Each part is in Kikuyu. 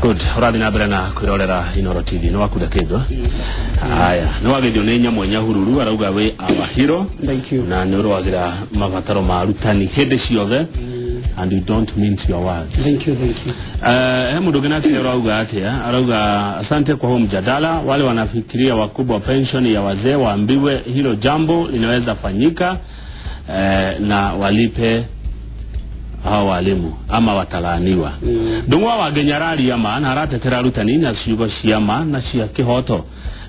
Good. Ũrathiĩ na mbere na kwĩrorera Inoro TV. Nĩ wakunda kĩndũ? Haya, nĩ wagethio nĩ Nyamwe Nyahururu arauga wĩ our hero. Thank you. Na nĩ ũrũagĩra mabataro ma arutani hĩndĩ ciothe and you don't mince your words. Thank you, thank you. He mũndũ ũngĩ nake arauga atĩa? Arauga asante kwa huo mjadala. Wale wanafikiria wakubwa wa pension ya wazee waambiwe hilo jambo linaweza fanyika, na walipe hao walimu ama watalaaniwa. Ndung'wa wa Ngenyararia ma na aratetera arutani na ciugo cia ma na cia kĩhoto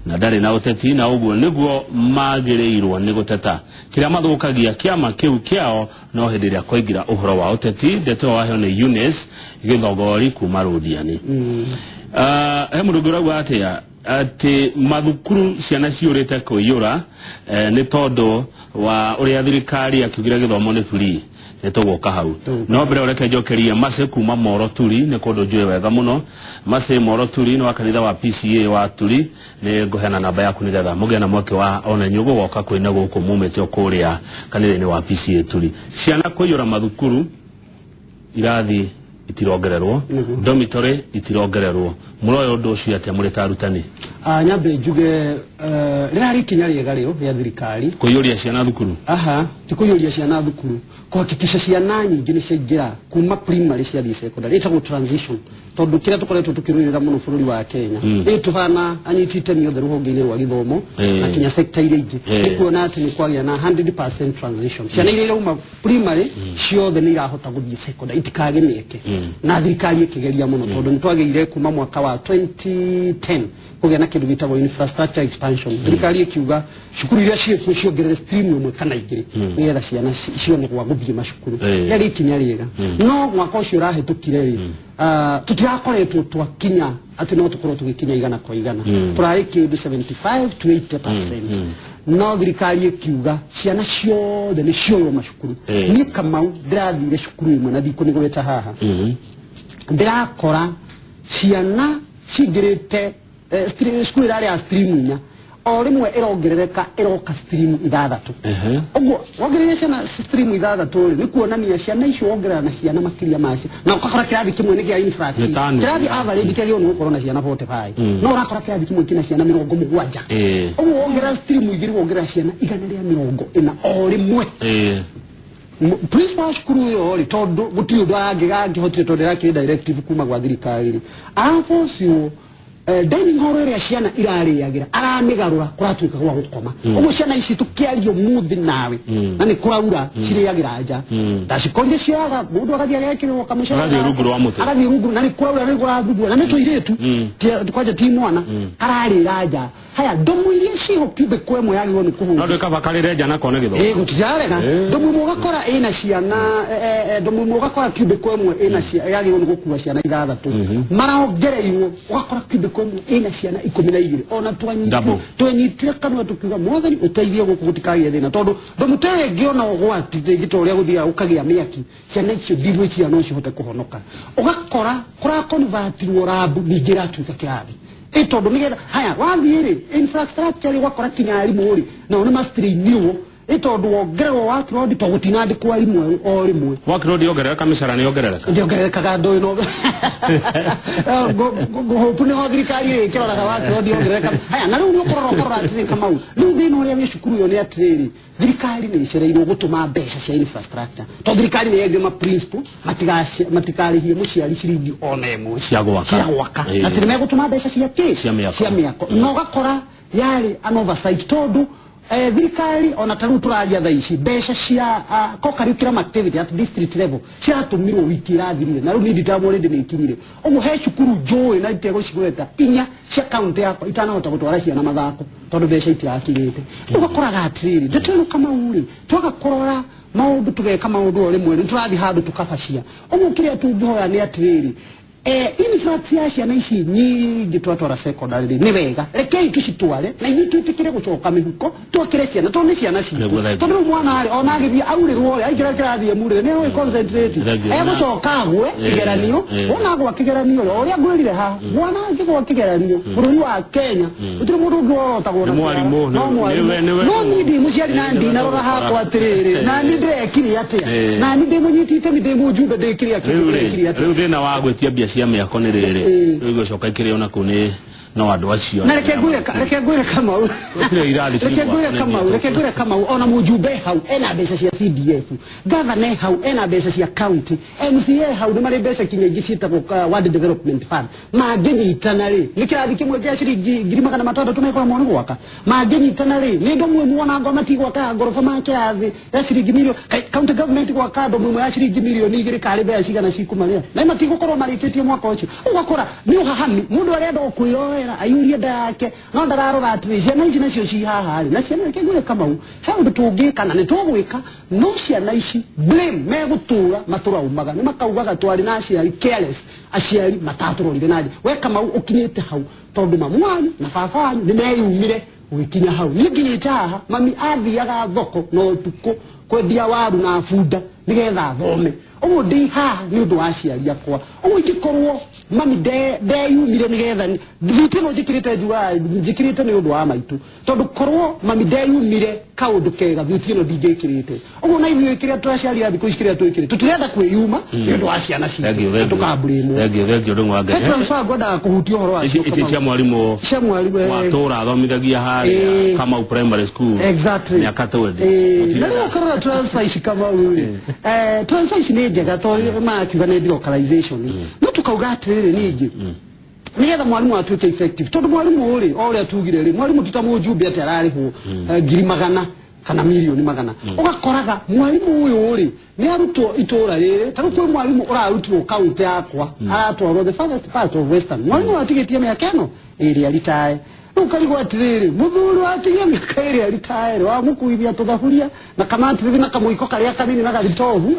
na ndarĩ na ũteti na ũguo nĩguo magĩrĩirwo nĩ gũteta kĩrĩa mathũkagia kĩama kĩu kĩao no hĩndĩ ĩrĩa kwaingĩra ũhoro wa ũteti. Ndeto ĩyo waheo nĩ Eunice Gĩthogori kuma Rũdiani. He mũndũ ũngĩ ũrauga atĩa atĩ mathukuru ciana ciũrĩte kũiyũra nĩ tondũ wa ũrĩa thirikari akiugire gĩthomo nĩ free. Nĩ tũgũka hau no mbere ũreke njokerie Mace kuma Moro Turi nĩ kũndũ njũĩ wega mũno. Mace Moro Turi nĩ wa kanitha wa PCA wa Turi. Nĩ ngũheana namba yaku nĩgetha mũgĩe na mweke wa ona inyuĩ gũgoka kwĩna gũkũ mumĩte o kũrĩa kanitha-inĩ wa PCA Turi. Ciana kũiyũra mathukuru, irathi itirongererwo, dormitory itirongererwo. Mũroya ũndũ ũcio atĩa mũrĩ ta arutani? Nyambe njuge rĩrarĩ ikinya rĩega rĩo rĩa thirikari kũiyũria ciana thukuru. Aha, ti kũiyũria ciana thukuru, kũhakikisha ciana nyingĩ nĩ ciaingĩra kuma primary ciathiĩ secondary, ĩtagwo transition, tondũ kĩrĩa tũkoretwo tũkĩrũĩrĩra mũno bũrũri wa Kenya ĩ tũhana anyiti itemi othe rũhonge-inĩ rwa gĩthomo na kinya sector iria ingĩ nĩ kuona atĩ nĩ kwagĩa na 100% transition. Ciana iria irauma primary ciothe nĩ irahota gũthiĩ secondary, itikage mĩeke. Na thirikari ĩkĩgeria mũno tondũ nĩ twagĩire kuma mwaka wa 2010 kũgĩa na kĩndũ gĩtagwo infrastructure expansion. Thirikari ĩkiuga cukuru iria ciĩkuo ciongerere stream ĩmwe kana igĩrĩ nĩgetha ciana cione gwa gũthiĩ macukuru. Rĩarĩ ikinya rĩega, no mwaka ũcio ũrahĩtũkire rĩ, tũtirakoretwo twakinya atĩ no tũkorwo tũgĩkinya igana kwa igana, tũrarĩ kĩndũ 75 to 80%. No thirikari ĩkiuga ciana ciothe nĩ cioywo macukuru. Niĩ Kamau ndĩrathire cukuru ĩmwe na thikũ nĩ gweta haha, ndĩrakora ciana cingĩrĩte cukuru ĩrarĩ ya stream inya, o rĩmwe ĩrongerereka ĩroka stream ithathatũ. Ũguo wongereire ciana stream ithathatũ rĩ, nĩ kuonania ciana icio wongerera na ciana makĩria macio, na ũgakora kĩrathi kĩmwe nĩ kĩa infract. Kĩrathi average kĩagĩrĩirwo nĩ gũkorwo na ciana 45, no ũrakora kĩrathi kĩmwe kĩna ciana 70. Ũguo wongerera stream igĩrĩ wongerera ciana 140 o rĩmwe. Principal cukuru ĩyo rĩ, tondũ gũtirĩ ũndũ angĩhotire tondũ ĩrakĩrĩ directive kuma gwa thirikari rĩ, arabocio dining hall ĩrĩa ciana irarĩagĩra aramĩgarũra kũratuĩka gwa gũkoma. Ũguo ciana ici tũkĩario mũthĩ nawe na nĩ kũraura cirĩagĩra nja, ndacikorire cioyaga mũndũ agathiĩ agekĩrĩrwo kamũcere agathiĩ rungu rwa mũtĩ, agathiĩ rungu, na nĩ kũraura nĩ kũrathugua, na nĩ tũirĩtu kwanja ti mwana kararĩra nja. Haya, ndomu iria ciho cubicle ĩmwe yagĩrĩirwo nĩ kũhũrwo no ndwĩkaba karĩre nja na kone gĩthomo. Ĩ gũtirarega. Ndomu ĩmwe ũgakora ĩna ciana, ndomu ĩmwe ũgakora cubicle ĩmwe ĩna ciana yagĩrĩirwo nĩ gũkua ciana ithathatũ, marongereirwo ũgakora cubicle ĩmwe ĩna ciana 12. Ona twenyitire kanua tũkiuga mwathani ũteithie gũkũ gũtikagĩe thĩna, tondũ ndomu ta ĩyo ĩngĩona ũgwati rĩngĩ ta ũrĩa gũthiaga gũkagĩa mĩaki, ciana icio ndigwĩciria no cihote kũhonoka. Ũgakora kũrakonvatirwo rabu ningĩ ĩratuĩka kĩrathi ĩ tondũ nĩgetha haya wathiĩ rĩ infrastructure rĩ ũgakora kinya arimũ rĩ nao nĩ mastrainirwo ĩ tondũ wongererwo workload to gũtinandĩkwo arimũ o rĩmwe. Workload yongerereka, mĩcara nĩ yongerereka, ndĩongererekaga ndũĩ no ngũhũpu nĩho thirikari ĩkĩroraga workload yongerereka. Haya, na rĩu nĩ ũkũrora ũkarora atĩrĩrĩ Kamau, rĩu thĩna ũrĩa wĩ cukuru ĩyo nĩ atĩrĩrĩ, thirikari nĩ ĩcereirwo gũtũma mbeca cia infrastructure tondũ thirikari nĩ yendio ma principal matikarĩhie mũciari ciringi ona ĩmwe cia gwaka, cia gwaka, na atĩ nĩmegũtũma mbeca cia kĩ, cia mĩako. Na ũgakora yarĩ an oversight tondũ thirikari ona ta rĩu tũraria thaa ici mbeca cia co-curriculum activity at district level ciratũmirwo wiki ĩrathirire, na rĩu nĩ nditagwo rĩndĩ nĩ ikinyire. Ũguo he cukuru njũĩ na itegũcigweta inya cia kaunti yakwa itanahota gũtwara ciana mathako tondũ mbeca itirakinyĩte. Rĩu ũgakoraga atĩrĩrĩ, ndeto ĩno Kamau rĩ, twaga kũrora maũndũ tũgeka maũndũ o rĩmwe nĩ tũrathiĩ handũ tũkabacia. Ũguo kĩrĩa tũngĩhoya nĩ atĩrĩrĩ, infrastructure ya ciana ici nyingĩ twatwara secondary rĩ, nĩ wega rekei tũcitware na ithuĩ twĩtĩkĩre gũcoka mĩhuko twakĩre ciana tondũ nĩ ciana citũ. Tondũ rĩu mwana rĩ ona agĩthiĩ aurĩrwo rĩ aingĩra kĩrathi emurĩre nĩ egũgĩ concentrate, egũcoka agwe kĩgeranio. Wona agwa kĩgeranio rĩ, o ũrĩa ngwĩrire haha, mwana angĩgwa kĩgeranio bũrũri wa Kenya gũtirĩ mũndũ ũngĩ worotagwo na mwarimũ, no mwarimũ. No niĩ ndĩ mũciari na ndinarora hakwa atĩrĩrĩ, na niĩ ndĩrekire atĩa, na niĩ ndĩ mũnyiti itemi, ndĩ mũjumbe, ndĩkire atĩa. Rĩu thĩna wa gwĩtia mbia mbia cia mĩako nĩ rĩrĩ rĩu igũcoka ikĩrĩo na kũu nĩ no andũ acio. Na reke ngwĩre Kamau, reke ngwĩre Kamau, ona mũjumbe hau ena mbeca cia CDF, governor hau ena mbeca cia county, MCA hau nĩ marĩ mbeca kinya ingĩ ciĩtagwo Ward Development Fund. Mangĩnyitana rĩ, nĩ kĩrathi kĩmwe kĩa ciringi 600,000 mekũremwo nĩ gwaka. Mangĩnyitana rĩ, nĩ ndomu ĩmwe ona ngoma ti gwaka ngoroba ma kĩrathi ya ciringi milioni, county government gwaka ndomu ĩmwe ya ciringi milioni 2 karĩ mbeca cigana cikũmarĩa na matigũkorwo marĩkĩtie mwaka ũcio. Ũgakora nĩ ũhahami, mũndũ arenda o kwĩyoera ayurie nda yake no ndararora atĩrĩ ciana ici nacio ci haha rĩ, na ciana reke ngwĩre Kamau, he ũndũ tũngĩka na nĩ tũgwĩka, no ciana ici blame megũtũra matũraumaga, nĩ makaugaga twarĩ na aciari careless, aciari matatũrorire na nja. We Kamau ũkinyĩte hau tondũ mamu wanyu na baba wanyu nĩ meyumire gũgĩkinya hau. Niĩ nginyĩte haha, mami athiaga thoko na ũtukũ kwendia waru na bunda nĩgetha athome. Ũguo ndĩ haha nĩ ũndũ wa aciari akwa. Ũguo ingĩkorwo mami ndeyumire nĩgetha thuti ĩno njĩkĩrĩte njugaga njĩkĩrĩte nĩ ũndũ wa maitũ, tondũ korwo mami ndeyumire kaũndũ kega thuti ĩno ndingĩkĩrĩte. Ũguo na ithuĩ kĩrĩa tũraciari a thikũ ici kĩrĩa twĩkĩrĩte tũtirenda kwĩyuma nĩ ũndũ wa ciana citũ, tũkamburĩmwo. Thengiũ Ndung'u wa Ngenye. Transfer ngwendaga kũhutia ũhoro wa ici cia mwarimũ cia mwarimũ wa tũra athomithagia harĩa Kamau Primary School. Exactly. Mĩaka 20. Na rĩu ũkarora transfer ici Kamau rĩ, transfer ici nĩ njega tondũ marakiuga nĩ delocalization, no tukauga atĩrĩrĩ ningĩ nĩgetha mwarimũ atuĩke effective, tondũ mwarimũ rĩ o ũrĩa tugire rĩ, mwarimũ ti ta mũjumbe atĩ ararĩhwo 100,000 kana 1,000,000. Ũgakoraga mwarimũ ũyũ rĩ nĩ arutwo itũra rĩrĩ, ta rĩu kwĩ mwarimũ ũrarutirwo kaunti yakwa aratwarwo the farthest part of Western, mwarimũ atigĩtie mĩaka ĩno ĩrĩ aritae. Rĩu ũkarigwo atĩrĩrĩ, mũthuri watigia mĩaka ĩrĩ aritae rĩ, wamũkuithia tũthaburia na kamatirithi na kamũiko karĩa kanini na gathitobu,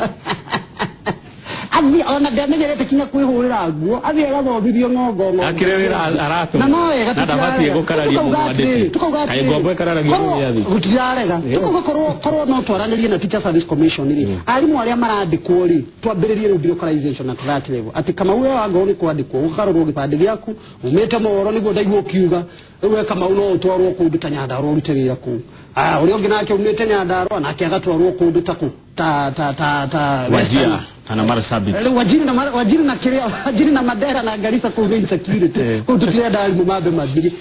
athi ona ndamenyerete kinya kwĩhũrĩra nguo, athi agathomithio ng'ongo ng'ongo. Akĩrĩ wĩra aratũmwo. Na no wega Na ndabatiĩ gũkararia mũmwandĩki. Tukauga Kaĩ ngombo ĩkararagia mũmĩathi. Gũtirarega. Tukauga korwo no twaranĩrie na Teacher Service Commission rĩ, arimũ arĩa marandĩkwo rĩ, twambĩrĩrie rĩu delocalization at that level. Atĩ Kamau we wangorwo nĩ kwandĩkwo, ũkarorwo gĩbandĩ gĩaku, umĩte mohoro nĩguo ndaigua ũkiuga, rĩu we Kamau no ũtwarwo kũndũ ta Nyandarũa ũrute wĩra kũu. Ũrĩa ũngĩ nake umĩte Nyandarũa nake agatwarwo kũndũ ta kũ ta ta ta ta Wajir kana Marsabit. Wajiri na kĩrĩa, Wajiri na Mandera na Garissa kũu nĩ insecurity. Kũu tũtirenda arimũ mambe mathiĩ.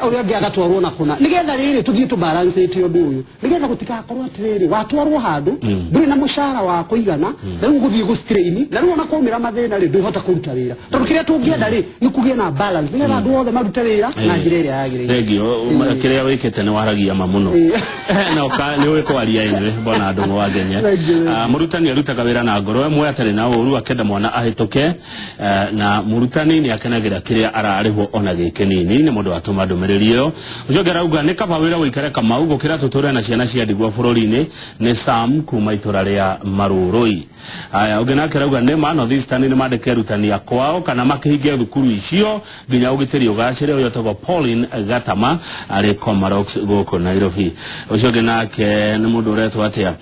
Ũrĩa ũngĩ agatwarwo na kũna. Nĩgetha rĩrĩ tũthiĩ tũbalancĩte ũndũ ũyũ. Nĩgetha gũtigakorwo atĩrĩrĩ, watwarwo handũ, ndũrĩ na mũcara wa kũigana, rĩu ũgũthiĩ gũ-strain, na rĩu ona kwaumĩra mathĩna rĩ, ndũhota kũruta wĩra. Tondũ kĩrĩa tũngĩenda rĩ, nĩ kũgĩe na balance, nĩgetha andũ othe marute wĩra na njĩra ĩrĩa yagĩrĩire. Thengiũ, kĩrĩa wĩkĩte nĩ waragia ma mũno. Na nĩ ũĩ kwaria inyuĩ, Bwana Ndung'u wa Ngenye. Mũrutani arutaga wĩra na ngoro ĩmwe atarĩ na ũru, akenda mwana ahĩtũke, na mũrutani nĩ akenagĩra kĩrĩa ararĩhwo ona gĩ kĩnini. Nĩ mũndũ watũma ndũmĩrĩri ĩyo. Ũcio ũngĩ arauga nĩ kaba wĩra ũikare Kamau gũkĩra tũtũre na ciana cia ndigwa bũrũri-inĩ. Nĩ Sam kuma itũra rĩa Marũrũi. Aya, ũngĩ nake arauga nĩ ma North Eastern nĩ mandĩke arutani a kwao kana makĩhinge thukuru icio nginya ũgitĩri ũgacĩre. Ũyũ etagwo Pauline Gatama arĩ Komarock gũkũ Nairobi. Ũcio ũngĩ nake nĩ mũndũ ũretwo atĩa,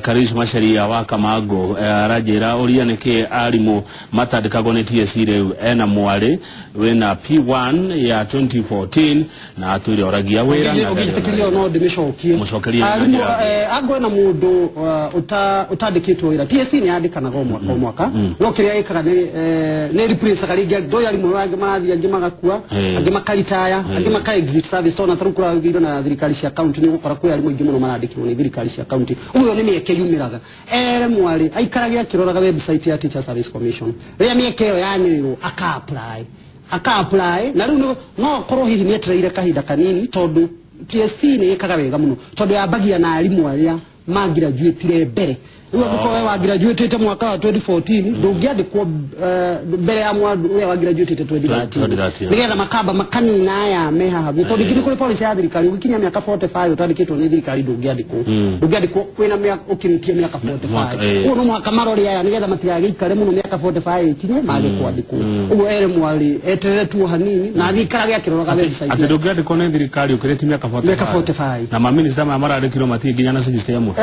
Karish Macharia wa Kamango, aranjĩra ũria nĩkĩ arimũ matandĩkagwo nĩ TSC rĩu. Ena mwarĩ wĩna P1 ya 2014 na atwĩre oragia wĩra na Ũngĩtĩkĩria no ndĩmĩcokie. Mũcokerie na Arimũ, njĩra. Angwe na mũndũ ũtandĩkĩtwo wĩra, TSC nĩ yandĩkanaga o mwaka o mwaka, no kĩrĩa ĩkaga nĩ replace-aga rĩngĩ andũ aya arimũ angĩ marathiĩ, angĩ magakua, angĩ makaritaya, angĩ maka exit service. Ona ta rĩu kũragĩire na thirikari cia county, nĩ ũgũkora kwĩ arimũ aingĩ mũno marandĩkirwo nĩ thirikari cia county. Ũguo nĩ mĩeke yumĩraga. Ere mwarĩ aikarage akĩroraga website ya Teacher Service Commission, rĩrĩa mĩeke ĩyo yanĩrĩrwo aka apply, na rĩu no akorwo hihi nĩ etereire kahinda kanini, tondũ TSC nĩ ĩkaga wega mũno, tondũ yambagia na arimũ arĩa magraduatire mbere. Rĩu angĩkorwo we wagraduatĩte mwaka wa 2014, ndũngĩandĩkwo mbere ya ũrĩa wagraduatĩte 2013, nĩgetha makamba makanina aya me haha. Tondũ nginya kũrĩ policy ya thirikari, ũgĩkinya mĩaka 45 ũtandĩkĩtwo nĩ thirikari ndũngĩandĩkwo, ndũngĩandĩkwo wĩna mĩaka ũkĩrĩtie mĩaka 45. Ũguo no mũhaka marore aya nĩgetha matigagĩikare mũno mĩaka 45 ĩkinye mage kwandĩkwo. Ũguo ere mwarĩ eterere tu hanini na athiĩ aikarage akĩroraga website. Atĩ ndũngĩandĩkwo nĩ thirikari ũkĩrĩtie mĩaka 45? Na maminista maya marandĩkirwo matirĩ nginya na 60 ĩmwe?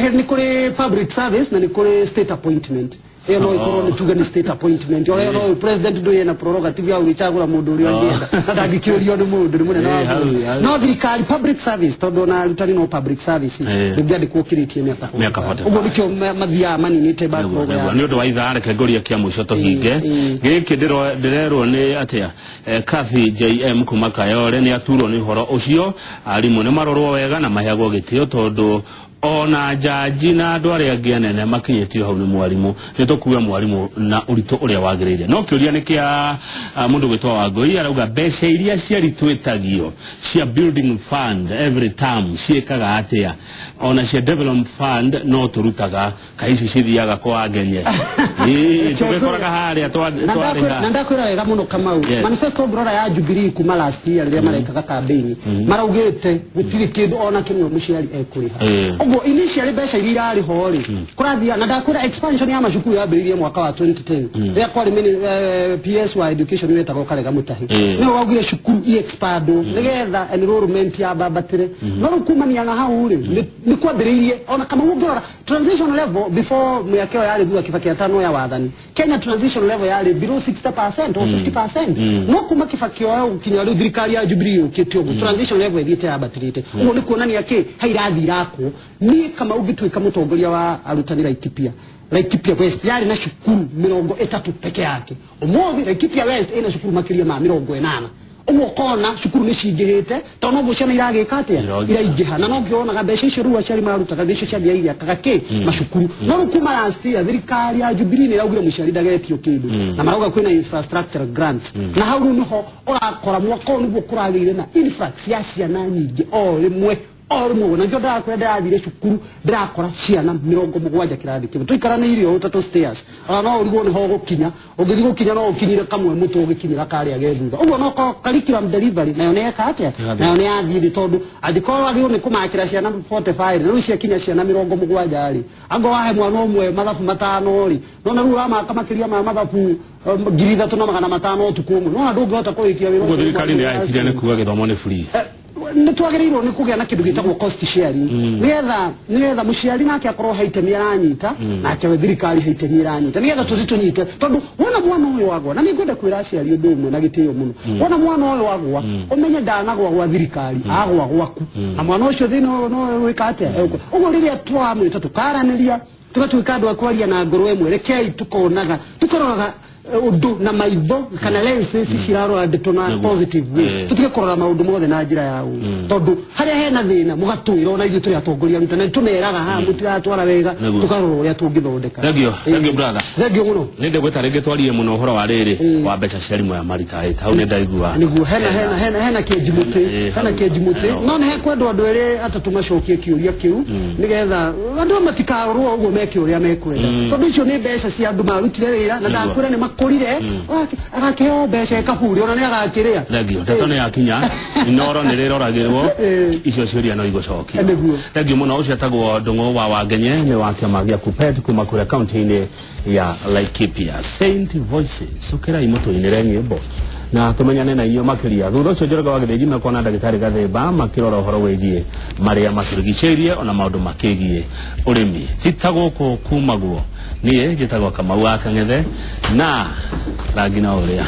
Nĩ kũrĩ public service na nĩ kũrĩ state appointment. Ĩyo no ĩkorwo nĩ tuge nĩ state appointment. Ĩyo no president ndũ yena prerogative ya gũgĩcagũra mũndũ ũrĩa angĩenda, na ndangĩkĩũrio nĩ mũndũ, nĩ mũnene wa bũrũri. No thirikari, public service, tondũ ona arutani no public service, ndũngĩandĩkwo ũkĩrĩtie mĩaka 45. Ũguo nĩkĩo mathiaga maninĩte backlog ya nĩ ũndũ wa ithaa. Reke ngũrie kĩa mũico tũhinge gĩkĩ. Ndĩrerwo nĩ atĩa, Kathy JM kuma Kayore nĩ aturwo nĩ ũhoro ũcio. Arimũ nĩ marorwo wega na maheagwo gĩtĩo, tondũ ona njanji na andũ arĩa angĩ anene makinyĩtio hau nĩ mwarimũ. Nĩ tũkue mwarimũ na ũritũ ũrĩa wagĩrĩire. No kĩũria nĩ kĩa mũndũ gwĩtwo Wangũi, arauga mbeca iria ciari twĩtagio cia building fund every term ciĩkaga atĩa? Ona cia development fund no tũrutaga, kaĩ ici cithiaga kwa ngenye? Tũgĩkoraga harĩa twarĩha. Na ndakwĩra wega mũno, Kamau, manifesto ũngĩrora ya Jubilee kuma last year rĩrĩa marekaga campaign, maraugĩte gũtirĩ kĩndũ ona kĩmwe mũciari ekũrĩha. Ũguo initially mbeca iria irarĩho rĩ, kũrathia. Na ndakwĩra expansion ya macukuru yambĩrĩirie mwaka wa 2010 rĩrĩa kwarĩ PS wa education wetagwo Karega Mutahi. Nĩwe waugire cukuru i expandwo nĩgetha enrollment yambambatĩre. No rĩu kumania na hau rĩ, nĩ kwambĩrĩirie. Ona Kamau, ũngĩrora transition level before mĩaka ĩyo yarĩ thutha Kibaki atano ya wathani, Kenya transition level yarĩ below 60% or 50%. No kuma Kibaki oya gũkinya rĩu thirikari ya Jubilee yũkĩte ũguo, transition level ĩthiĩte yambatĩrĩte. Ũguo nĩ kuonania kĩ he irathi irakwo. Niĩ Kamau ngĩtuĩka mũtongoria wa arutani Laikipia, Laikipia West yarĩ na cukuru 30 peke yake. Ũmũthĩ Laikipia West ĩna cukuru makĩria ma 80. Ũguo ũkona cukuru nĩ cingĩhĩte, tondũ noguo ciana iragĩka atĩa, iraingĩha. Na no ngĩonaga mbeca icio rĩu aciari marutaga, mbeca icio ciathiaga igĩakaga kĩ macukuru. No rĩu kuma last year thirikari ya Jubilee nĩ ĩraugire mũciari ndagetio kĩndũ, na marauga kwĩna infrastructure grant. Na hau rĩu nĩho ũrakora mwaka ũyũ nĩguo kũragĩire na influx ya ciana nyingĩ o rĩmwe o rĩmwe. Na nĩkĩo ndĩrakwĩra ndĩrathire cukuru ndĩrakora ciana 70 kĩrathi kĩmwe, tũikaranĩirie ũũ ta tũ stairs. Ona no ũrigwo nĩho ũgũkinya. Ũngĩthiĩ gũkinya no ũkinyire kamwe mũtwe ũgĩkinyĩra karĩa ge thutha. Ũguo no curriculum delivery nayo nĩ eka atĩa, nayo nĩ yathiĩ thĩ, tondũ angĩkorwo wagĩrĩirwo nĩ kũmakĩra ciana 45 na rĩu ciakinya ciana 70 rĩ, angorwo wahe mwana ũmwe mathabu 5 rĩ, no na rĩu ũramaka makĩria ma mathabu 3500 ũtukũ ũmwe, no ndũngĩhota kũrĩkia wĩra. Ũguo thirikari nĩ yaĩtiria nĩ kuga gĩthomo nĩ free. Nĩ twagĩrĩirwo nĩ kũgĩa na kĩndũ gĩtagwo cost sharing, nĩgetha mũciari nake akorwo he itemi aranyita, nake we thirikari he itemi ĩranyita, nĩgetha tũthi tũnyite. Tondũ wona mwana ũyũ agwa, na nĩngwenda kwĩra aciari ũndũ ũmwe na gĩtĩo mũno, wona mwana ũyũ agwa, ũmenye ndanagwa gwa thirikari, agwa gwaku, na mwana ũcio thĩna no wĩka atĩa. Ũguo rĩrĩa twamwĩta tũkaranĩria, tũgatuĩka andũ a kwaria na ngoro ĩmwe, rekei tukonaga tũkaroraga ũndũ na maitho kana lenses cirarora ndeto na positive way, tũtige kũrora maũndũ mothe na njĩra ya ũũ. Tondũ harĩa hena thĩna mũgatwĩra, ona ithuĩ tũrĩ atongoria arutani tũmeraga haha mũtiratwara wega, tũkarora ũrĩa tũngĩthondeka. Thank you, thank you, brother. Thank you mũno. Nĩ ndĩgwĩta rĩngĩ twarie mũno ũhoro wa rĩrĩ wa mbeca cia arimũ aya maritaĩte. Hau nĩ ndaigua. Nĩguo hena hena hena hena kĩenji mũtĩ, hena kĩenji mũtĩ. No nĩ hekwendwo andũ erĩ atatũ macokie kĩũria kĩu, nĩgetha andũ matikarorwo ũguo meke ũrĩa mekwenda, tondũ icio nĩ mbeca cia andũ marutire wĩra. Na ndakwĩra nĩ makũrire, agakĩheo mbeca ĩkaburi, ona nĩ agakĩrĩa. Thengiũ, ndeto nĩ yakinya. Inoro nĩ rĩroragĩrwo icio ciũria no igũcokio. Thengiũ mũno. Ũcio etagwo Ndũng'ũ wa Wangenye, nĩ wa kĩama gĩa KUPPET kuma kũrĩa kaunti-inĩ ya Laikipia. Saint Voices, ũkĩrai mũtũinĩre nyĩmbo na tumenyane na inyuĩ makĩria. Thutha ũcio Njoroge wa Gĩthĩnji mekona ndagĩtarĩ Gathĩmba makĩrora ũhoro wĩgiĩ marĩa matũrigicĩirie ona maũndũ makĩgiĩ ũrĩmi. Ti ta gũkũ kumagwo. Niĩ njĩtagwo Kamau wa Kang'ethe, na rangi na ũrĩa.